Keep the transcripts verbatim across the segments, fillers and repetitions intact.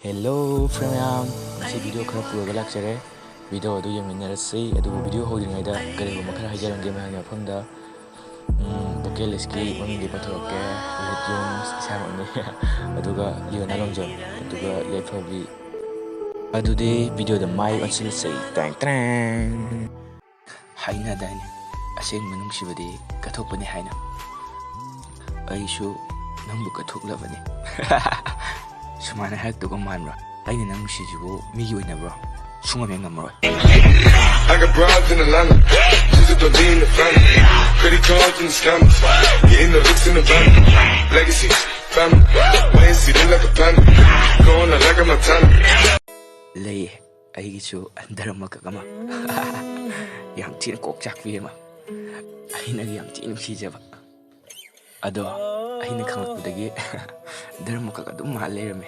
Hello friend ꯃꯌꯥꯝ, ꯉꯁꯤ video ꯈꯔ ꯄꯨꯔꯒ ꯂꯥꯛꯆꯔꯦ꯫ Video ꯑꯗꯨ ꯌꯦꯡꯃꯤꯟꯅꯔꯁꯤ꯫ ꯑꯗꯨꯕꯨ video ꯍꯧꯗ꯭ꯔꯤꯉꯩꯗ ꯀꯔꯤꯒꯨꯝꯕ ꯈꯔ ꯍꯥꯏꯖꯔꯝꯒꯦ ꯃꯌꯥꯝꯒꯤ ꯃꯐꯝꯗ꯫ ꯎꯝ, bucket listꯀꯤ ꯃꯃꯤꯡꯗꯤ ꯄꯟꯊꯣꯛꯂꯛꯀꯦ꯫ ꯔꯣꯍꯤꯠ ꯖꯣꯟꯁ ꯏꯁꯥꯃꯛꯅꯤ꯫ ꯑꯗꯨꯒ ꯂꯤꯌꯣꯅꯥ ꯂꯣꯡꯖꯝ, ꯑꯗꯨꯒ ꯌꯥꯏꯐꯕꯤ꯫ ꯑꯗꯨꯗꯤ videoꯗ ꯃꯥꯏ ꯑꯣꯟꯁꯤꯜꯂꯁꯤ꯫ ꯇꯦꯡ ꯇꯦꯡ꯫ ꯍꯥꯏꯅꯗꯥꯏꯅꯦ, ꯑꯁꯦꯡꯕ ꯅꯨꯡꯁꯤꯕꯗꯤ ꯀꯠꯊꯣꯛꯄꯅꯤ ꯍꯥꯏꯅ꯫ ꯑꯩꯁꯨ ꯅꯪꯕꯨ ꯀꯠꯊꯣꯛꯂꯕꯅꯤ꯫ ꯁꯨꯃꯥꯏꯅ ꯍꯥꯏꯔꯛꯇꯧꯒ ꯃꯥꯟꯕ꯭ꯔꯥ? ꯑꯩꯅ ꯅꯪ ꯅꯨꯡꯁꯤꯁꯤꯕꯨ ꯃꯤꯒꯤ ꯑꯣꯏꯅꯕ꯭ꯔꯣ? ꯁꯨꯡꯉꯝ ꯍꯦꯛ ꯉꯝꯃꯔꯣꯏ꯫ I got broads in Atlanta, just don't lean the family. Credit cards and the scammers, getting the looks in the van. Legacies, family, way city like a panda. Going out like a Montana. ꯂꯩꯌꯦ, ꯑꯩꯒꯤꯁꯨ ꯙꯔꯃ ꯀꯛ ꯑꯃ꯫ ꯌꯥꯝ ꯊꯤꯅ ꯀꯣꯛ ꯆꯥꯛꯄꯤ ꯑꯃ, ꯑꯩꯅ ꯌꯥꯝ ꯊꯤꯅ ꯅꯨꯡꯁꯤꯖꯕ꯫ ꯑꯗꯣ ꯑꯩꯅ ꯈꯪꯂꯛꯄꯗꯒꯤ ꯙꯔꯃ ꯀꯛ ꯑꯗꯨꯝ ꯃꯥꯜ ꯂꯩꯔꯝꯃꯦ꯫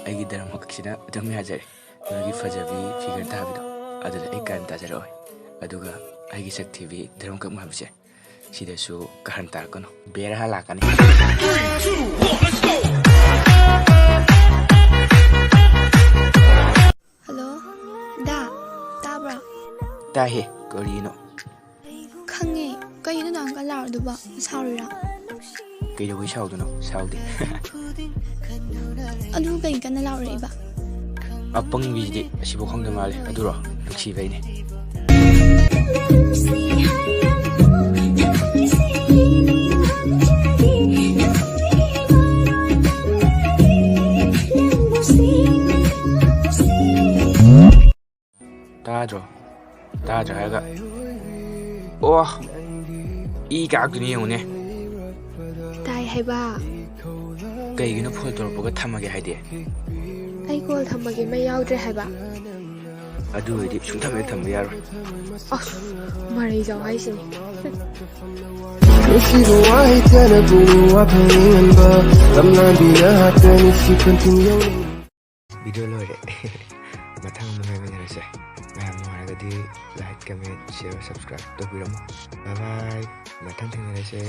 ꯑꯩꯒꯤ ꯙꯔꯃ ꯀꯛꯁꯤꯅ ꯑꯗꯨꯝ ꯌꯥꯖꯔꯦ꯫ ꯅꯣꯏꯒꯤ ꯐꯖꯕꯤ figure ꯇꯥꯕꯤꯗꯣ, ꯑꯗꯨꯗ ꯑꯩ ꯀꯔꯟ ꯇꯥꯖꯔꯛꯑꯣꯏ꯫ ꯑꯗꯨꯒ ꯑꯩꯒꯤ ꯁꯛ ꯊꯤꯕꯤ ꯙꯔꯃ ꯀꯛ ꯃꯥꯟꯕꯁꯦ, ꯁꯤꯗꯁꯨ ꯀꯔꯟ ꯇꯥꯔꯛꯀꯅꯨ, ꯕꯦꯔꯥ ꯂꯥꯛꯀꯅꯤ꯫ Hello, ꯗꯥ, ꯇꯥꯕ꯭ꯔꯣ? ꯇꯥꯏꯍꯦ, ꯀꯔꯤꯅꯣ? ꯈꯪꯉꯦ꯫ ꯀꯩꯅꯣ ꯅꯪ ꯀꯟꯅ ꯂꯥꯎꯔꯤꯗꯨꯕꯣ? ꯁꯥꯎꯔꯤꯔꯥ? ꯀꯩꯗꯧꯕꯩ ꯁꯥꯎꯗꯣꯏꯅꯣ? ꯁꯥꯎꯗꯦ꯫ ꯑꯗꯨ ꯀꯩ ꯀꯟꯅ ꯂꯥꯎꯔꯛꯏꯕ? ꯑꯄꯪꯕꯤꯁꯤꯗꯤ ꯑꯁꯤꯐꯥꯎ ꯈꯪꯗ ꯃꯥꯜꯂꯦ꯫ ꯑꯗꯨꯔꯣ? ꯅꯨꯡꯁꯤꯕꯩꯅꯦ꯫ ꯇꯥꯗ꯭ꯔꯣ? ꯇꯥꯗ꯭ꯔꯥ ꯍꯥꯏꯔꯒ꯫ ꯑꯣ! ꯏ ꯀꯥꯔꯛꯇꯣꯏꯅꯤ ꯌꯦꯡꯉꯨꯅꯦ꯫ ꯇꯥꯏ ꯍꯥꯏꯕ꯫ ꯀꯩꯒꯤꯅꯣ phone ꯇꯧꯔꯛꯄꯒ ꯊꯝꯃꯒꯦ ꯍꯥꯏꯗꯤ? ꯑꯩ call ꯊꯝꯃꯒꯦ, ꯃꯩ ꯌꯥꯎꯗ꯭ꯔꯦ ꯍꯥꯏꯕ꯫ ꯑꯗꯨ ꯑꯣꯏꯔꯗꯤ ꯁꯨꯡꯊꯝ ꯍꯦꯛ ꯊꯝꯕ ꯌꯥꯔꯣꯏ꯫ ꯑꯁ, ꯃꯔꯩ ꯌꯥꯎ ꯍꯥꯏꯁꯤꯅꯤ꯫ ꯅꯨꯡꯁꯤꯕ ꯋꯥꯍꯩ ꯇꯔꯥ ꯄꯨꯛꯅꯤꯡ ꯋꯥꯐꯝ ꯏꯪꯍꯟꯕ, ꯂꯝꯂꯥꯟꯕꯤꯅ ꯍꯥꯠꯇ ꯅꯨꯡꯁꯤ ꯄꯟꯊꯨꯡ ꯌꯧꯅ꯫ Video ꯂꯣꯏꯔꯦ꯫ ꯃꯊꯪ ꯑꯃꯨꯛ ꯉꯥꯏꯃꯤꯟꯅꯔꯁꯦ꯫ ꯃꯌꯥꯝ ꯅꯨꯡꯉꯥꯏꯔꯒꯗꯤ like, comment, share, subscribe ꯇꯧꯕꯤꯔꯝꯃꯣ꯫ Bye bye꯫ ꯃꯊꯪ ꯊꯦꯡꯅꯔꯁꯦ꯫